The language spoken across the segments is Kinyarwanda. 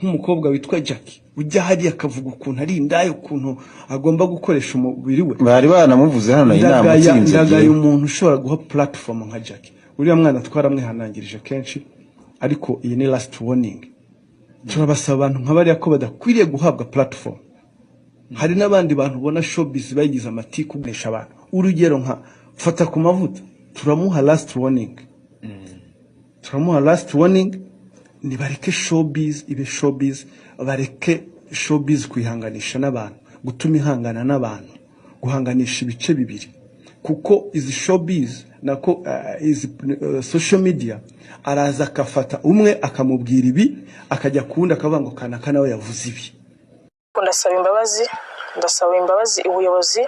Nk'umukobwa witwa Jackie ujya hariya akavuga ukuntu ari indaya, ukuntu agomba gukoresha umubiri we. Bari banamuvuze hano inama. Ndagaya utsinze. Ndagaya umuntu ushobora guha platform nka Jackie. Uriya mwana twaramwihanangirije kenshi, ariko iyi ni last warning. Turabasaba abantu nka bariya ko badakwiriye guhabwa platform. Hari n'abandi bantu ubona showbiz bayigize amatiku, kugurisha abantu. Urugero nka Fata ku Mavuta, turamuha last warning, turamuha last warning. Nibareke showbiz ibe showbiz, bareke showbiz kwihanganisha n'abantu, gutuma ihangana n'abantu, guhanganisha ibice bibiri, kuko izi showbiz nako izi social media, araza akafata umwe akamubwira ibi, akajya ku wundi akavuga ngo kanaka nawe yavuze ibi. Ndasaba imbabazi, ndasaba imbabazi ubuyobozi,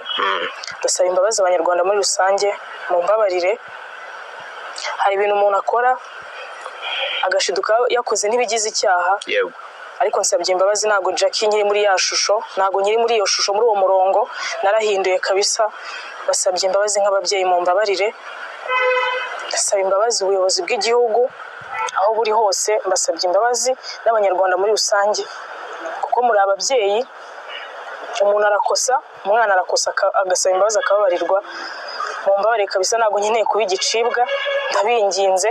ndasaba imbabazi Abanyarwanda muri rusange. Mumbabarire, hari ibintu umuntu akora agashiduka yakoze n'ibigize icyaha. Ariko nsabye imbabazi. Ntabwo Jackie nkiri muri ya shusho, ntabwo nkiri muri iyo shusho, muri uwo murongo. Narahinduye kabisa. Basabye imbabazi nk'ababyeyi, mumbabarire. Ndasaba imbabazi ubuyobozi bw'igihugu aho buri hose, mbasabye imbabazi n'Abanyarwanda muri rusange, kuko muri ababyeyi. Umuntu arakosa, umwana arakosa, agasaba imbabazi akababarirwa. Mumbabarire kabisa, ntabwo nkeneye kuba igicibwa. Ndabinginze,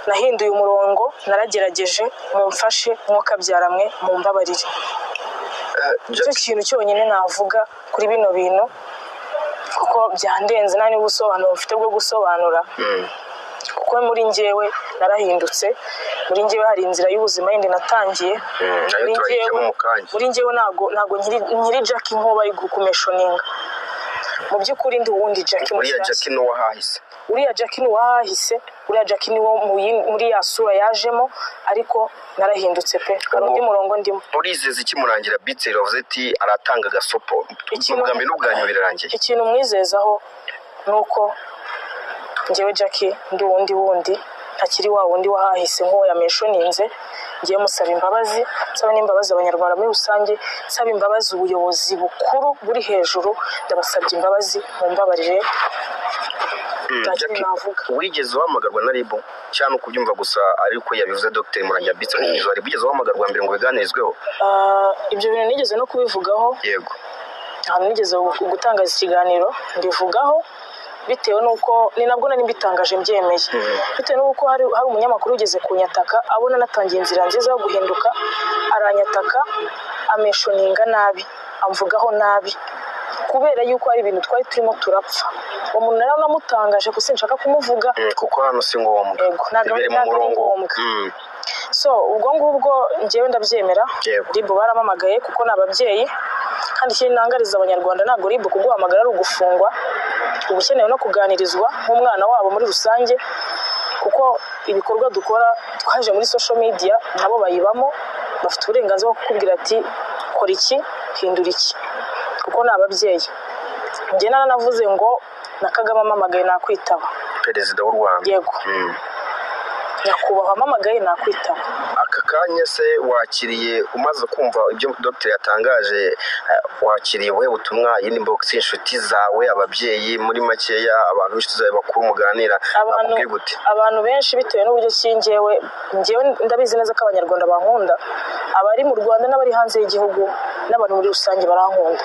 nahinduye umurongo, naragerageje, mumfashe mwe mumbabarire. Nicyo kintu cyonyine navuga kuri bino bintu, kuko byandenze, nta n'ubusobanuro mfite bwo gusobanura, kuko muri njyewe narahindutse. Muri njyewe hari inzira y'ubuzima yindi natangiye. Nayo Muri turayijyamo njyewe mu kanya. Muri njyewe ntabwo nkiri Jackie nk'uwo bari kumentioninga. Mu by'ukuri ndi uwundi Jackie Uriya mushyashya. Jackie ni uwahahise. Uriya Jackie ni uwahahise, uriya Jackie ni wo muri ya sura yajemo, ariko narahindutse pe, hari undi murongo ndimo. Urizeza iki Murangira Bitse wavuze ati aratanga agasopo? Ubwa mbere n'ubwa nyuma birarangiye. Ikintu mwizezaho ni uko njyewe Jackie ndi uwundi wundi, ntakiri wa wundi wahahise nk'uwo yamentioninze. Ngiye musaba imbabazi, nsaba n'imbabazi Abanyarwanda muri rusange, nsaba imbabazi ubuyobozi bukuru buri hejuru. Ndabasabye imbabazi, mumbabarire. Nta kindi Jackie, navuga. Wigeze uhamagarwa na RIB cyangwa ukubyumva gusa ariko yabivuze Dr Murangira Bitse umuvugizi wa RIB? Wigeze uhamagarwa mbere ngo biganirizweho? Ah, ibyo bintu nigeze no kubivugaho. Ahantu nigeze gutangaza ikiganiro ndivugaho, bitewe n'uko ni nabwo nari mbitangaje mbyemeye, bitewe n'uko hari umunyamakuru ugeze kunyataka, abona natangiye inzira nziza yo guhinduka, aranyataka, amentioninga nabi, amvugaho nabi, kubera yuko hari ibintu twari turimo turapfa. Uwo muntu nari namutangaje gusa sinshaka kumuvuga. Kuko hano si ngombwa. Yego, ntabwo Biri mu ntabwo ari murongo. ngombwa. So ubwo ngubwo njyewe ndabyemera. RIB baramamagaye kuko ni ababyeyi. Kandi ikindi ntangariza Abanyarwanda, ntabwo RIB kuguhamagara ari ugufungwa. Uba ukenewe no kuganirizwa nk'umwana wabo muri rusange, kuko ibikorwa dukora twaje muri social media nabo bayibamo, bafite uburenganzira bwo kukubwira ati kora iki, hindura iki, kuko ni ababyeyi. Njye naranavuze ngo na Kagame amamagaye nakwitaba. Perezida w'u Rwanda? Yego. Nyakubahwa amamagaye nakwitaba. Aka kanya se wakiriye, umaze kumva ibyo dogiteri yatangaje, wakiriye ubuhe butumwa? Inbox, inshuti zawe, ababyeyi, muri makeya abantu b'inshuti zawe bakuru muganira, Abantu bakubwiye gute? Abantu benshi, bitewe n'uburyo ki njyewe ndabizi neza ko Abanyarwanda bankunda, abari mu Rwanda n'abari hanze y'igihugu n'abantu muri rusange barankunda.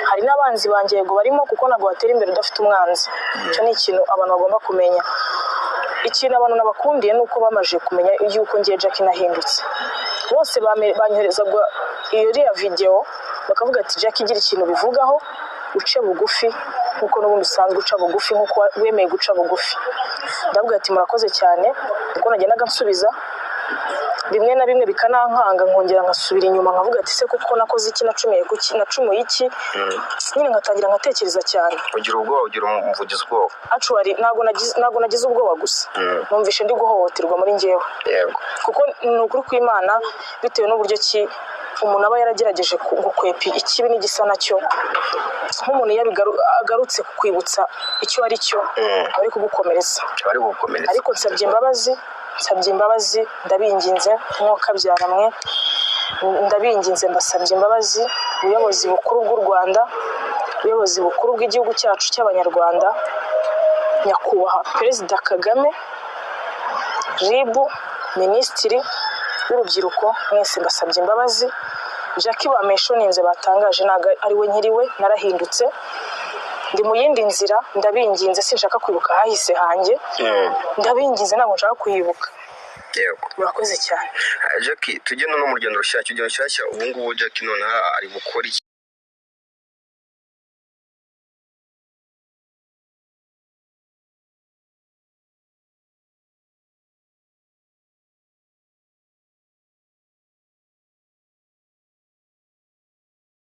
Hari n'abanzi banjye, yego barimo, kuko ntabwo watera imbere udafite umwanzi. Icyo ni ikintu abantu bagomba kumenya. Ikintu abantu nabakundiye ni uko bamaze kumenya yuko ngiye Jackie nahindutse. Bose banyoherezaga iyo iriya videwo, bakavuga ati Jackie, igira ikintu bivugaho, uce bugufi nkuko n'ubundi usanzwe uca bugufi, nkuko wemeye guca bugufi. Ndavuga ati murakoze cyane, kuko nagendaga nsubiza bimwe na bimwe bikanankanga, nkongera nkasubira inyuma nkavuga ati se kuko nakoze iki, nacumuye kuki, nacumuye iki nyine, ngatangira nkatekereza cyane. Ugira ubwoba, ugira umuvugizi ubwoba? Actually ntabwo nagize ubwoba gusa, numvishe ndi guhohoterwa muri njyewe, kuko ni ukuri kw'Imana, bitewe n'uburyo ki umuntu aba yaragerageje gukwepa ikibi n'igisa nacyo, nk'umuntu iyo agarutse kukwibutsa icyo ari cyo, aba ari kugukomeretsa. Bari gukomeretsa. Ariko nsabye imbabazi, nsabye imbabazi, ndabinginze mwe, ndabinginze, mbasabye imbabazi, ubuyobozi bukuru bw'u Rwanda, ubuyobozi bukuru bw'igihugu cyacu cy'Abanyarwanda, Nyakubahwa Perezida Kagame, RIB, minisitiri. B'urubyiruko mwese, mbasabye imbabazi. Jackie bamentioninze, batangaje, ntabwo ari we nkiriwe. Narahindutse, ndi mu yindi nzira. Ndabinginze, sinshaka kwibuka ahahise hanjye. Ndabinginze, ntabwo nshaka kuyibuka. Murakoze cyane. Jackie, tujye no mu rugendo rushyashya, urugendo rushyashya. Ubu ngubu Jackie noneho ari gukora iki?